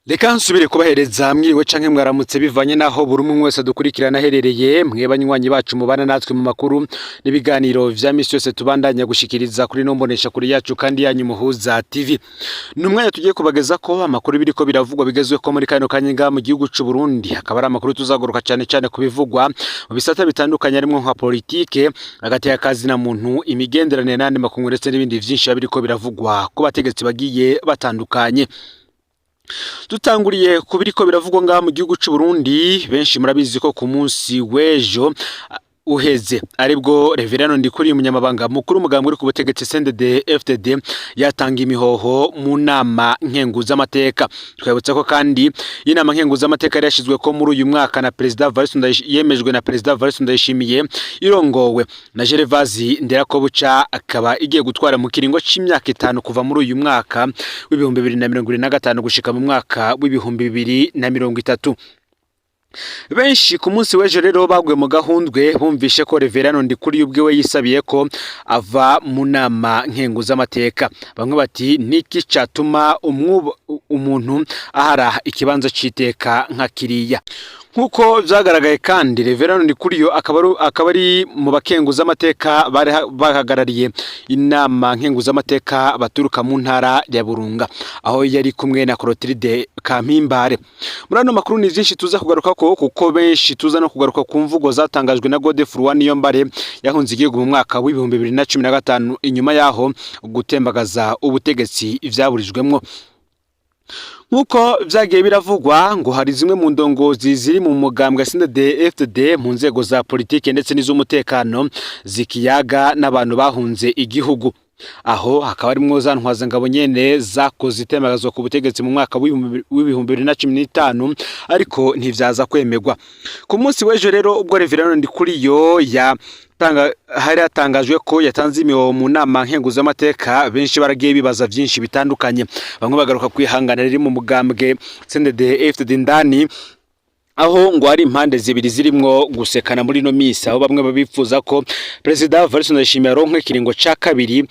Reka nsubire kubahereza mwiriwe canke mwaramutse, bivanye naho buri umwe wese adukurikirana aherereye. Mwe banywanyi bacu mubana natwe mu makuru n'ibiganiro vya misi yose tubandanya gushikiriza kuri no mbonesha kuri yacu kandi yanyu Muhuza TV, ni umwanya tugiye kubageza ko amakuru biriko biravugwa bigezweho muri kano kanya ngaha mu gihugu c'u Burundi. Akaba ari amakuru tuzagaruka cane cane ku bivugwa mu bisata bitandukanye, harimwo nka politike, hagati y'akazi na muntu, imigenderanire n'andi makungu, ndetse n'ibindi vyinshi biba biriko biravugwa ku bategetsi bagiye batandukanye. Dutanguriye ku biriko biravugwa ngaha mu gihugu c'u Burundi, benshi murabizi ko ku munsi w'ejo uheze aribwo Reverendo Ndikuriye, umunyamabanga mukuru umugambwe uri ku butegetsi CNDD FDD, yatanga imihoho mu nama nkenguzamateka. Twibutsa ko kandi inama nkenguzamateka yari yashizwe ko muri uyu mwaka na Perezida Evariste yemejwe na Perezida Evariste Ndayishimiye, irongowe na Gervais Nderakobuca, akaba igiye gutwara mu kiringo c'imyaka 5 kuva muri uyu mwaka w'2025 gushika mu mwaka w'2030. Benshi ku munsi w'ejo rero baguye mu gahundwe bumvishe ko Reverendo Ndikuriye ubwiwe yisabiye ko ava mu nama nkenguzamateka. Bamwe bati: "Niki catuma umuntu ahara ikibanza c'iteka nka kiriya?" Nk'uko vyagaragaye kandi, Reverendo Ndikuriyo akaba ari mu bakenguzamateka bari bahagarariye inama nkenguzamateka baturuka mu ntara ya Burunga, aho yari kumwe na Clotilde Kampimbare. Muri ano makuru ni vyinshi tuza kugaruka ko, kuko benshi tuza no kugaruka ku mvugo zatangajwe na Godefroid Niyombare yahunze igihugu mu mwaka w'2015, inyuma yaho gutembagaza ubutegetsi vyaburijwemwo. Nk'uko vyagiye biravugwa, ngo hari zimwe mu ndongozi ziri mu mugambwe CNDD FDD mu nzego za politike ndetse n'iz'umutekano zikiyaga n'abantu bahunze igihugu, aho hakaba harimwo za ntwazangabo nyene zakoze itemagazwa ku butegetsi mu mwaka w'2015, ariko ntivyaza kwemerwa. Ku munsi w'ejo rero, ubwo Reverendo Ndikuriyo ya tanga hari hatangajwe ko yatanze imihoho mu nama nkenguzamateka, benshi baragiye bibaza vyinshi bitandukanye. Bamwe bagaruka kwihangana riri mu mugambwe CNDD FDD ndani, aho ngo hari impande zibiri zirimwo gusekana muri ino misi, aho bamwe babifuza ko Perezida Evariste Ndayishimiye aronka ikiringo ca kabiri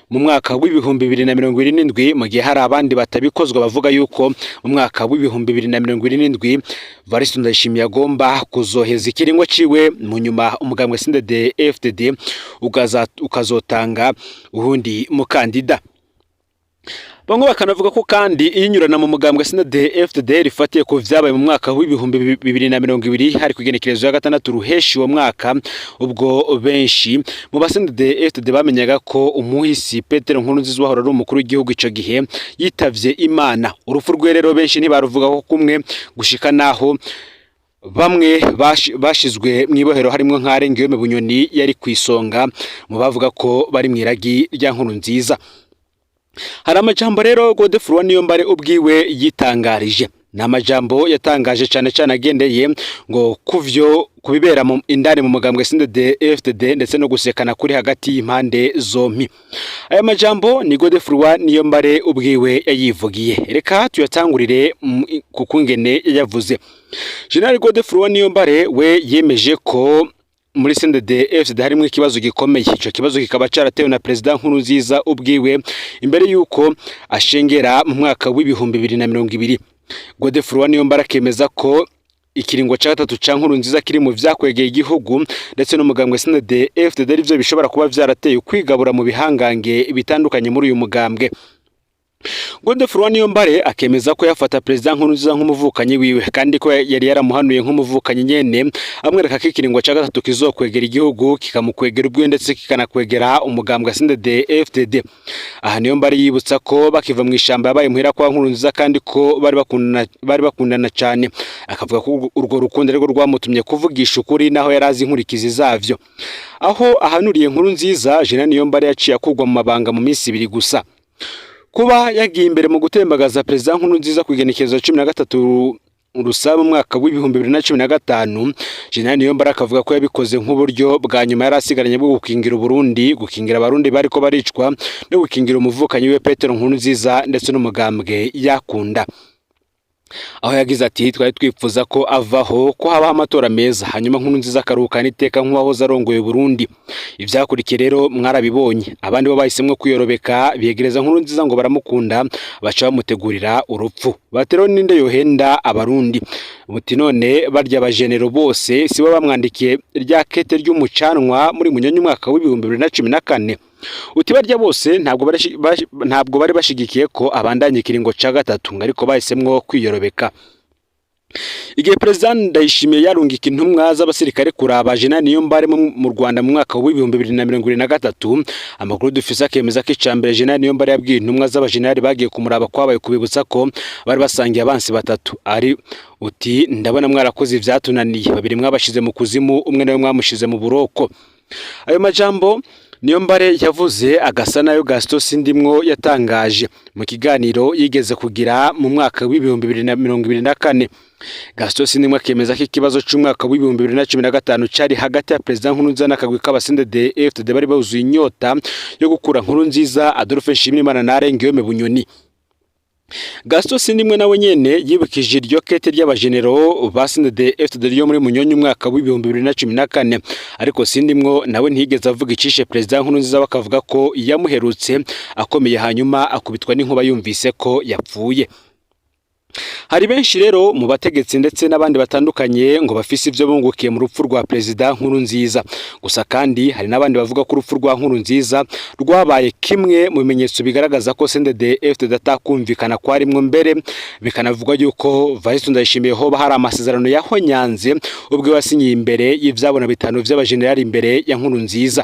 mu mwaka w'2027, mu gihe hari abandi batabikozwa bavuga yuko mu mwaka w'2027 Evariste Ndayishimiye agomba kuzoheza ikiringo ciwe, mu nyuma umugambwe CNDD FDD ukazotanga uwundi mukandida. Bamwe bakanavuga ko kandi iyinyurana mu mugambwe CNDD FDD rifatiye ku vyabaye mu mwaka w'2020, hari ku igenekerezo ya 6 Ruheshi uwo mwaka, ubwo benshi mu ba CNDD FDD bamenyaga ko umuhisi Petero Nkurunziza, wahora ari umukuru w'igihugu ico gihe, yitavye Imana. Urupfu rwe rero benshi ntibaruvuga ko kumwe, gushika naho bamwe bashizwe mw'ibohero, harimwo nka Guillaume Bunyoni yari kw'isonga mu bavuga ko bari mw'iragi rya Nkurunziza. Hari amajambo rero Godefroid Niyombare ubwiwe yitangarije. Ni amajambo yatangaje cane cane agendeye ngo kuvyo kubibera mu indani mu mugambwe CNDD FDD, ndetse no gusekana kuri hagati y'impande zompi. Aya majambo ni Godefroid Niyombare ubwiwe yayivugiye. Reka tuyatangurire ku kungene yayavuze. General Godefroid Niyombare we yemeje ko muri CNDD FDD harimo ikibazo gikomeye, ico kibazo kikaba caratewe na Perezida Nkurunziza ubwiwe imbere yuko ashengera mu mwaka w'2020. Godefroid Niyombare akemeza ko ikiringo ca gatatu ca Nkurunziza kiri mu vyakwegeye igihugu ndetse n'umugambwe CNDD FDD, arivyo bishobora kuba vyarateye ukwigabura mu bihangange bitandukanye muri uyu mugambwe. Godefroid Niyombare akemeza ko yafata Perezida Nkurunziza nk'umuvukanyi wiwe, kandi ko yari yaramuhanuye nk'umuvukanyi nyene, amwereka ko ikiringo ca gatatu kizokwegera igihugu, kikamukwegera ubwiwe, ndetse kikanakwegera umugambwe CNDD FDD. Aha Niyombare yibutsa ko bakiva mu ishamba yabaye muhira kwa Nkurunziza, kandi ko bari bakundana cane. Akavuga ko urwo rukundo arirwo rwamutumye kuvugisha ukuri naho yari azi inkurikizi zavyo. Aho ahanuriye Nkurunziza, General Niyombare yaciye akurwa mu mabanga mu minsi 2 gusa. Kuba yagiye imbere mu gutembagaza Perezida Nkurunziza ku igenekerezo 13 Rusaba mu mwaka w'2015, General Niyombare akavuga ko yabikoze nk'uburyo bwa nyuma yari asigaranye bwo gukingira Uburundi, gukingira Abarundi bariko baricwa, no gukingira umuvukanyi we Petero Nkurunziza ndetse n'umugambwe yakunda. Aho yagize ati: "Twari twifuza ko avaho, ko habaho amatora meza, hanyuma Nkurunziza akaruhukana iteka nk'uwahoze arongoye Burundi." Ivyakurikiye rero mwarabibonye. Abandi bo bahisemwo kwiyorobeka, biyegereza Nkurunziza ngo baramukunda, baca bamutegurira urupfu. Bati rero ninde yohenda Abarundi? Buti none barya bajenero bose sibo bamwandikiye rya kete ry'umucanwa muri Munyonyo umwaka w'2014? Uti barya bose ntabwo bari bashigikiye ko abandanya ikiringo ca gatatu, ngo ariko bahisemwo kwiyorobeka. Igihe Perezida Ndayishimiye yarungika intumwa z'abasirikare kuraba Jenerali Niyombare mu Rwanda mu mwaka w'2023, amakuru dufise akemeza ko icambere Jenerali Niyombare yabwiye intumwa z'abajenerali bagiye kumuraba kwabaye kubibutsa ko bari basangiye abansi batatu. Ari uti: "Ndabona mwarakoze ivyatunaniye, babiri mwabashize mu kuzimu, umwe nawe mwamushize mu buroko." Ayo majambo Niyombare yavuze agasa nayo Gaston Sindimwo yatangaje mu kiganiro yigeze kugira mu mwaka w'2024. Gaston Sindimwo akemeza ko ikibazo c'umwaka w'2015 cari hagati ya Perezida Nkurunziza n'akagwi k'aba CNDD-FDD bari buzuye inyota yo gukura Nkurunziza, Adolphe Nshimirimana na Alain Guillaume Bunyoni. Gaston Sindimwe nawe nyene yibukije iryo kete ry'abajenero ba CNDD-FDD ryo muri Munyonyo umwaka w'2014, ariko Sindimwo nawe ntiyigeze avuga icishe Perezida Nkurunziza, bakavuga ko yamuherutse akomeye, hanyuma akubitwa n'inkuba yumvise ko yapfuye. Hari benshi rero mu bategetsi ndetse n'abandi batandukanye ngo bafise ivyo bungukiye mu rupfu rwa Perezida Nkurunziza. Gusa kandi hari n'abandi bavuga ko urupfu rwa Nkurunziza rwabaye kimwe mu bimenyetso bigaragaza ko CNDD-FDD atakumvikana kwarimwo, mbere bikanavugwa yuko Varisito Ndayishimiye hoba hari amasezerano yahonyanze ubwo yasinyiye imbere y'ivyabona bitanu vy'abajenerali imbere ya Nkurunziza.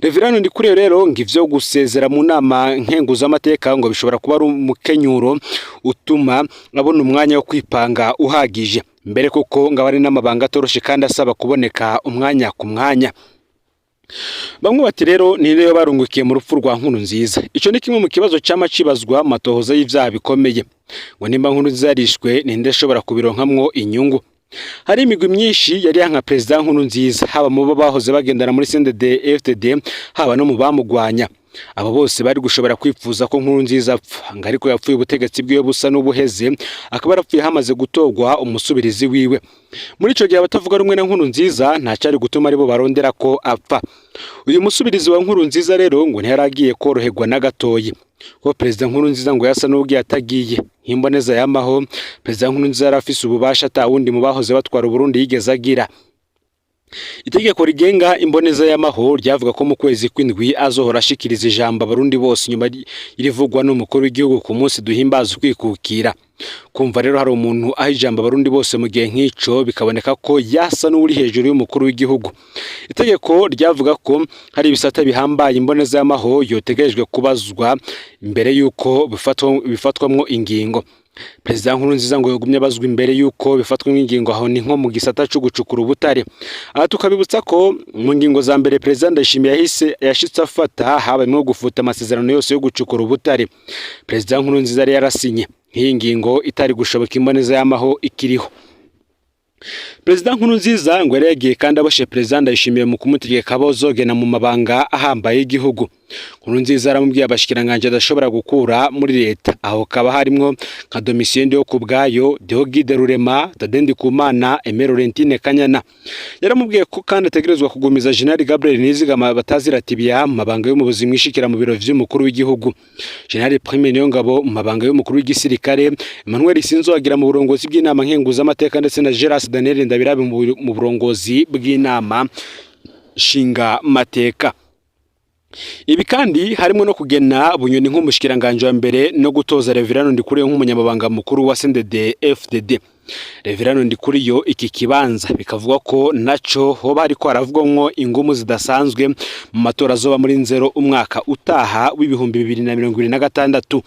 Reverend Ndikuriyo rero ngo ivyo gusezera mu nama nkenguzamateka ngo bishobora kuba ari umukenyuro utuma abona umwanya wo kwipanga uhagije mbere, kuko ngo aba ari n'amabanga atoroshe kandi asaba kuboneka umwanya ku mwanya. Bamwe bati rero ni rero barungukiye mu rupfu rwa Nkurunziza? Ico ni kimwe mu kibazo cama cibazwa mu matohoza y'ivyaha bikomeye, ngo nimba Nkurunziza yarishwe, ninde ashobora kubironkamwo inyungu? Hari imigwi myinshi yari yanka Perezida Nkurunziza, haba mu bo bahoze bagendana muri CNDD FDD, haba no mu bamugwanya. Abo bose bari gushobora kwifuza ko Nkurunziza apfa, ngo ariko yapfuye ubutegetsi bwiwe busa n'ubuheze, akaba yarapfuye hamaze gutorwa umusubirizi wiwe. Muri ico gihe abatavuga rumwe na Nkurunziza ntacari gutuma aribo barondera ko apfa. Uyu musubirizi wa Nkurunziza rero ngo ntiyaragiye koroherwa na gatoyi, ko Perezida Nkurunziza ngo yasa n'ubwiye atagiye. Nk'imboneza yamaho, Perezida Nkurunziza yari afise ububasha ata wundi mu bahoze batwara Uburundi yigeze agira. Itegeko rigenga imboneza y'amaho ryavuga ko mu kwezi kw'indwi azohora ashikiriza ijambo Abarundi bose nyuma y'irivugwa n'umukuru w'igihugu ku munsi duhimbaza ukwikukira. Kumva rero hari umuntu aha ijambo Abarundi bose mu gihe nk'ico, bikaboneka ko yasa n'uri hejuru y'umukuru w'igihugu. Itegeko ryavuga ko hari ibisata bihambaye imboneza y'amaho yotegerejwe kubazwa imbere y'uko bifatwamwo ingingo. Perezida Nkurunziza ngo yogumye abazwa imbere y'uko bifatwa nk'ingingo, aho ni nko mu gisata co gucukura ubutare. Aha tukabibutsa ko mu ngingo za mbere Perezida Ndayishimiye yahise yashitse afata habayemwo gufuta amasezerano yose yo gucukura ubutare Perezida Nkurunziza yari yarasinye, nk'iyi ngingo itari gushoboka imboneza y'amaho ikiriho. Perezida Nkurunziza ngo yari yagiye kandi aboshe Perezida Ndayishimiye mu kumutegeka abozogena mu mabanga ahambaye y'igihugu. Nkurunziza aramubwiye abashikiranganji adashobora gukura muri leta, aho kaba harimwo nka Domitien Ndihokubwayo, Deogide Rurema, Tade Ndikumana, Aimée Laurentine Kanyana. Yaramubwiye ko kandi ategerezwa kugumiza General Gabriel Nizigama batazira Tibia mu mabanga y'umuyobozi mwishikira mu biro vy'umukuru w'igihugu, General Prime Niyongabo mu mabanga y'umukuru w'igisirikare, Emmanuel Sinzowagira mu burongozi bw'inama nkenguzamateka, ndetse na Geras Daniel Ndabirabe mu burongozi bw'inama nshingamateka. Ibi kandi harimo no kugena Bunyoni nk'umushikiranganje wa mbere no gutoza Reverend Ndikuriyo nk'umunyamabanga mukuru wa CNDD FDD. Reverend Ndikuriyo iki kibanza bikavugwa ko naco hoba hariko haravugwamwo ingumu zidasanzwe mu matora azoba muri Nzero umwaka utaha w'2026.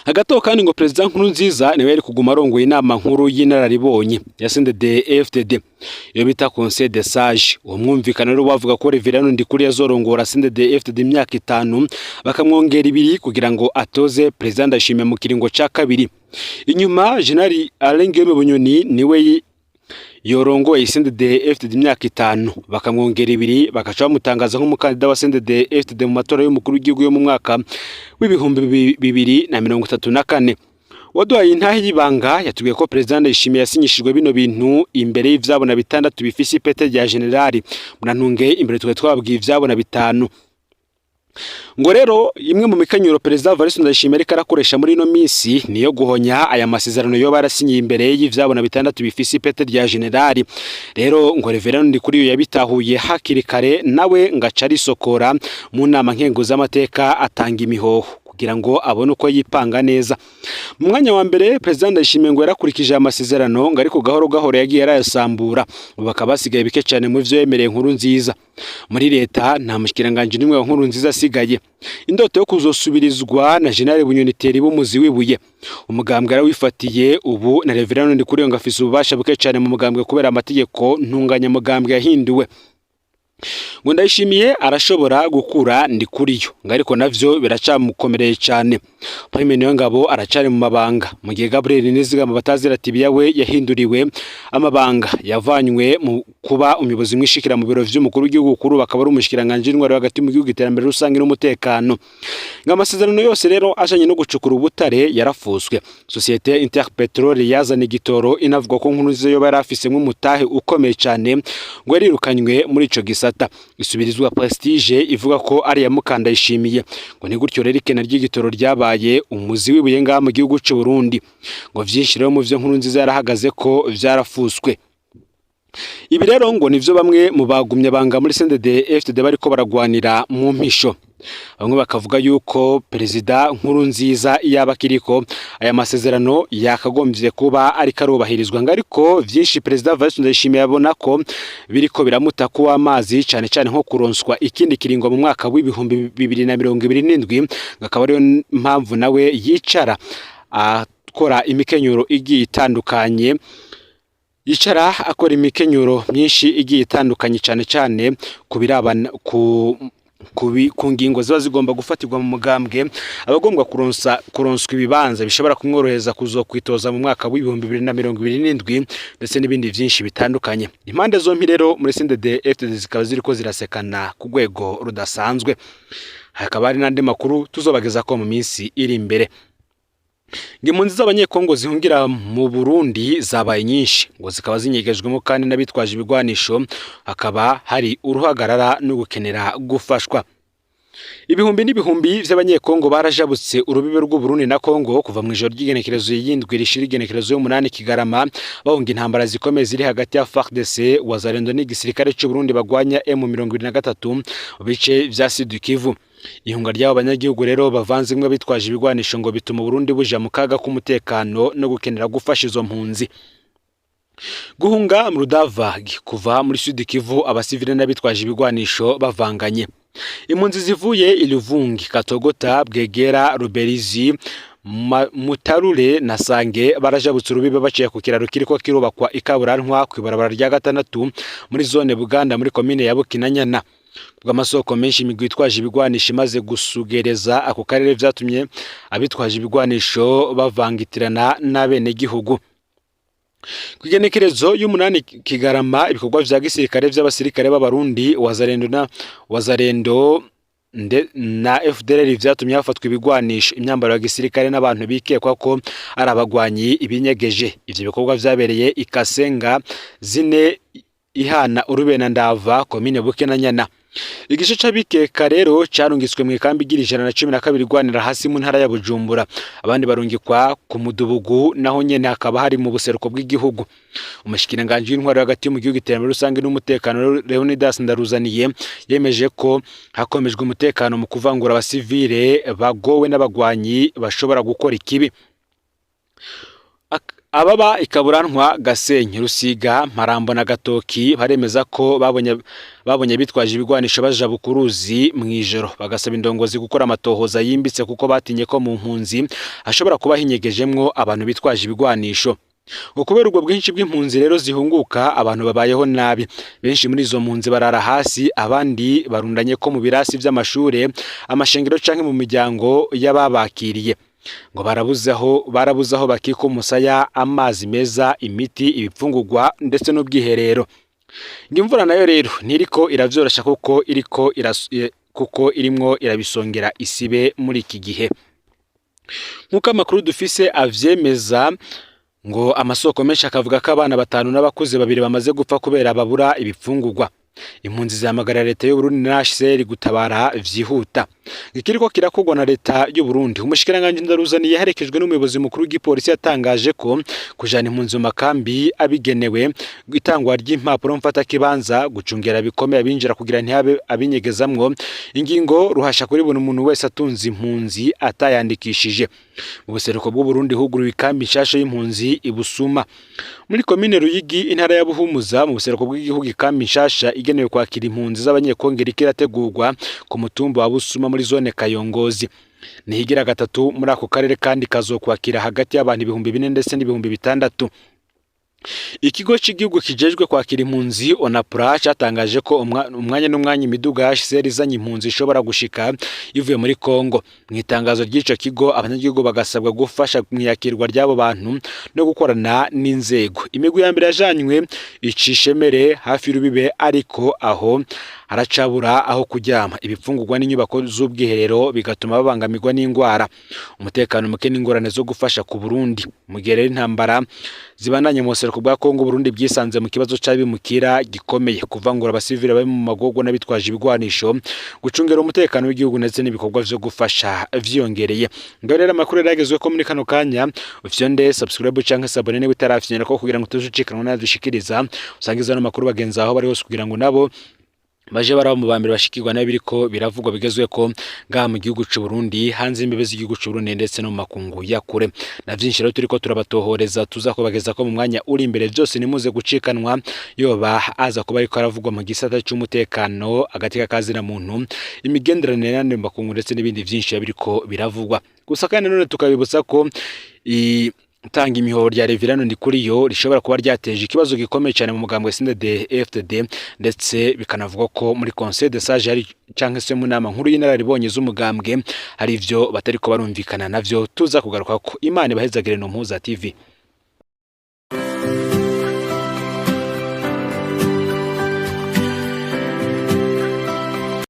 Hagati aho kandi ngo Perezida Nkurunziza niwe yari kuguma arongoye inama nkuru y'inararibonye ya CNDD FDD, iyo bita Conseil des Sages. Uwo mwumvikano rero bavuga ko Reverend Ndikuriyo azorongora CNDD FDD imyaka 5, bakamwongera 2 kugira ngo atoze Perezida Ndayishimiye mu kiringo ca kabiri. Inyuma General Alain Guillaume Bunyoni niwe yorongoye CNDD FDD imyaka 5, bakamwongera 2, bagaca bamutangaza nk'umukandida wa CNDD FDD mu matora y'umukuru w'igihugu yo mu mwaka w'2034. Waduhaye intahe y'ibanga yatubwiye ko Perezida Ndayishimiye yasinyishijwe bino bintu imbere y'ivyabona bitandatu bifise ipete rya generali. Murantunge, imbere twari twabwiye ivyabona bitanu. Ngo rero imwe mu mikenyero Perezida Evariste Ndayishimiye ariko arakoresha muri ino minsi niyo guhonya aya masezerano yoba yarasinyiye imbere y'ivyabona bitandatu bifise ipete rya generali. Rero ngo Reverend Ndikuriyo yabitahuye hakiri kare, nawe ngaca arisokora mu nama nkenguzamateka, atanga imihoho kugira ngo abone uko yipanga neza. Mu mwanya wa mbere, Perezida Ndayishimiye ngo yarakurikije aya masezerano, ngo ariko gahoro gahoro yagiye arayasambura. Ubu bakaba basigaye bike cyane mu vyo yemereye Nkuru Nziza. Muri leta nta mushikiranganji n'umwe wa Nkuru Nziza asigaye. Indoto yo kuzosubirizwa na General Bunyoni Thierry b'umuzi wibuye umugambwe yarawifatiye. Ubu na Reverend Ndikuriyo ngo afise ububasha buke cyane mu mugambwe kubera amategeko ntunganyamugambwe yahinduwe. Ngo Ndayishimiye arashobora gukura Ndikuriyo, ngo ariko navyo biracamukomereye cyane. Prime Niyongabo aracari mu mabanga, mu gihe Gabriel Nizigama batazira Tibiya we yahinduriwe amabanga, yavanywe mu kuba umuyobozi mwishikira mu biro vy'umukuru w'igihugu kuru bakaba ari umushikiranganje w'intwaro hagati mu gihugu, iterambere rusange n'umutekano. Ngo amasezerano yose rero ajanye no gucukura ubutare yarafuswe. Société Interpetrol yazana igitoro, inavuga ko Nkurunziza yoba yari afisemwo umutahe ukomeye cyane, ngo yarirukanywe muri ico gisata, isubirizwa Prestige ivuga ko ari iya Mukandayishimiye. Ngo ni gutyo rero ikena ry'igitoro ryabaye umuzi w'ibuye ngaha mu gihugu c'u Burundi. Ngo vyinshi rero mu vyo Nkurunziza yarahagaze ko vyarafuswe. Ibi rero ngo nivyo bamwe mu bagumye banga muri CNDD FDD bariko baragwanira mu mpisho. Bamwe bakavuga yuko Perezida Nkurunziza yaba akiriko, aya masezerano yakagombye kuba ariko arubahirizwa. Ngo ariko vyinshi Perezida Evariste Ndayishimiye abona ko biriko biramuta kuwa amazi, cane cane nko kuronswa ikindi kiringo mu mwaka w'2027, ngo akaba ariyo mpamvu nawe yicara akora imikenyero igiye itandukanye, yicara akora imikenyero myinshi igiye itandukanye, cane cane ku birabana ku ngingo ziba zigomba gufatirwa mu mugambwe, abagomba kuronswa ibibanza bishobora kumworohereza kuzokwitoza mu mwaka w'2027, ndetse n'ibindi vyinshi bitandukanye. Impande zompi rero muri CNDD FDD zikaba ziriko zirasekana ku rwego rudasanzwe. Hakaba hari n'andi makuru tuzobageza ko mu minsi iri imbere. Ngo impunzi z'Abanyekongo zihungira mu Burundi zabaye nyinshi, ngo zikaba zinyegejwemo kandi n'abitwaje ibigwanisho, hakaba hari uruhagarara no gukenera gufashwa. Ibihumbi n'ibihumbi vy'Abanyekongo barajabutse urubibe rw'Uburundi na Kongo kuva mu ijoro ry'igenekerezo y'indwi rishira igenekerezo y'umunani Kigarama, bahunga intambara zikomeye ziri hagati ya FARDC, Wazalendo n'igisirikare c'u Burundi bagwanya M23 mu bice vya Sud Kivu. Ihunga ry'abo banyagihugu rero bavanzemwe bitwaje ibigwanisho ngo bituma Burundi buja mu kaga k'umutekano no gukenera gufasha izo mpunzi. Guhunga mu Rudava kuva muri Sud Kivu, abasivile n'abitwaje ibigwanisho bavanganye. Impunzi zivuye Iluvungi, Katogota, Bwegera, Ruberizi, Mutarure na Sange barajabutse urubibe baciye ku kiraro kiriko kirubakwa ikaburantwa kw'ibarabara rya gatandatu muri zone Buganda, muri komine ya Bukinanyana. Bw'amasoko menshi, imigwi itwaje ibigwanisho imaze gusugereza ako karere, vyatumye abitwaje ibigwanisho bavangitirana n'abenegihugu. Kw'igenekerezo y'umunani Kigarama, ibikorwa vya gisirikare vy'abasirikare b'Abarundi, Wazalendo na Wazalendo na FDLR vyatumye hafatwa ibigwanisho, imyambaro ya gisirikare n'abantu bikekwa ko ari abagwanyi ibinyegeje. Ivyo bikorwa vyabereye Ikasenga zine ihana urubena Ndava, komine Bukinanyana. Igice c'abikeka rero carungitswe mu ikambi igira 112 igwanira hasi mu ntara ya Bujumbura, abandi barungikwa ku Mudubugu, naho nyene hakaba hari mu buseruko bw'igihugu. Umushikiranganji w'intwaro hagati mu gihugu, iterambere rusange n'umutekano, Leonidas Ndaruzaniye, yemeje ko hakomejwe umutekano mu kuvangura abasivile bagowe n'abagwanyi bashobora gukora ikibi. Ababa ikaburantwa, Gasenyi, Rusiga, Marambo na Gatoki baremeza ko babonye bitwaje ibigwanisho bajabuka uruzi mw'ijoro, bagasaba indongozi gukora amatohoza yimbitse kuko batinye ko mu mpunzi hashobora kuba hinyegejemwo abantu bitwaje ibigwanisho. Ngo kubera ubwo bwinshi bw'impunzi rero zihunguka, abantu babayeho nabi. Benshi muri izo mpunzi barara hasi, abandi barundanye ko mu birasi vy'amashure, amashengero canke mu miryango y'ababakiriye. Ngo barabuze aho bakika umusaya, amazi meza, imiti, ibifungurwa ndetse n'ubwiherero. Ngo imvura nayo rero ntiriko iravyorosha kuko irimwo irabisongera isibe muri iki gihe. Nk'uko amakuru dufise avyemeza, ngo amasoko menshi akavuga ko abana batanu n'abakuze babiri bamaze gupfa kubera babura ibifungurwa. Impunzi zihamagarira leta y'u Burundi na HCR gutabara vyihuta. Ikiriko kirakorwa na leta y'u Burundi, umushikiranganji Ndaruzaniye yaherekejwe n'umuyobozi mukuru w'igipolisi yatangaje ko kujana impunzi mu makambi abigenewe, itangwa ry'impapuro mfatakibanza, gucungera bikomeye abinjira kugira ntihabe abinyegezamwo, ingingo ruhasha kuri buri muntu wese atunze impunzi atayandikishije. Mu buseruko bw'u Burundi huguruwe ikambi nshasha y'impunzi i Busuma muri komine Ruyigi, intara ya Buhumuza. Mu buseruko bw'igihugu, ikambi nshasha igenewe kwakira impunzi z'Abanyekongo iriko irategurwa ku mutumba wa Busuma muri zone Kayongozi. Nihigira gatatu muri ako karere kandi kazokwakira hagati y'abantu 4000 ndetse n'6000. Ikigo cy'igihugu kijejwe kwakira impunzi ONAPRA cyatangaje ko umwanya n'umwanya imiduga ya HCR izanye impunzi ishobora gushika ivuye muri Kongo. Mu itangazo ry'ico kigo, abanyagihugu bagasabwa gufasha mu iyakirwa ry'abo bantu no gukorana n'inzego. Imigwi ya mbere yajanywe icishemere hafi y'urubibe, ariko aho haracabura aho kuryama, ibifungurwa n'inyubako z'ubwiherero, bigatuma babangamirwa n'ingwara, umutekano muke n'ingorane zo gufasha ku Burundi. Mu gihe rero intambara zibandanye mu buseruko bwa Kongo, Burundi bwisanze mu kibazo c'abimukira gikomeye, kuvangura abasivile bari mu magogo n'abitwaje ibigwanisho, gucungera umutekano w'igihugu ndetse n'ibikorwa vyo gufasha vyiyongereye. Ngaho rero amakuru yaragezwe ko muri kano kanya. Ufyonde subscribe canke s'abonner niba utarafyonera ko kugira ngo tuzucikanwa n'adushikiriza, usangiza ano makuru bagenzi aho bari hose kugira ngo nabo baje baraba mu bambere bashikirwa n'ibiriko biravugwa bigezwe ko ngaha mu gihugu c'u Burundi, hanze y'imbibe z'igihugu c'u Burundi ndetse no mu makungu ya kure. Na vyinshi rero turiko turabatohoreza, tuza kubageza ko mu mwanya uri imbere. Byose nimuze gucikanwa, yoba aza kuba ariko aravugwa mu gisata c'umutekano, agateka kazina muntu, imigenderanire n'andi makungu ndetse n'ibindi vyinshi biriko biravugwa. Gusa kandi none tukabibutsa ko itanga imihoro rya Reverend Ndikuriyo rishobora kuba ryateje ikibazo gikomeye cyane mu mugambwe CNDD FDD, ndetse bikanavugwa ko muri Conseil des Sages hari canke se mu nama nkuru y'inararibonye z'umugambwe hari ivyo batariko barumvikana navyo, tuza kugaruka ko. Imana ibahezagire. No Mpuza TV.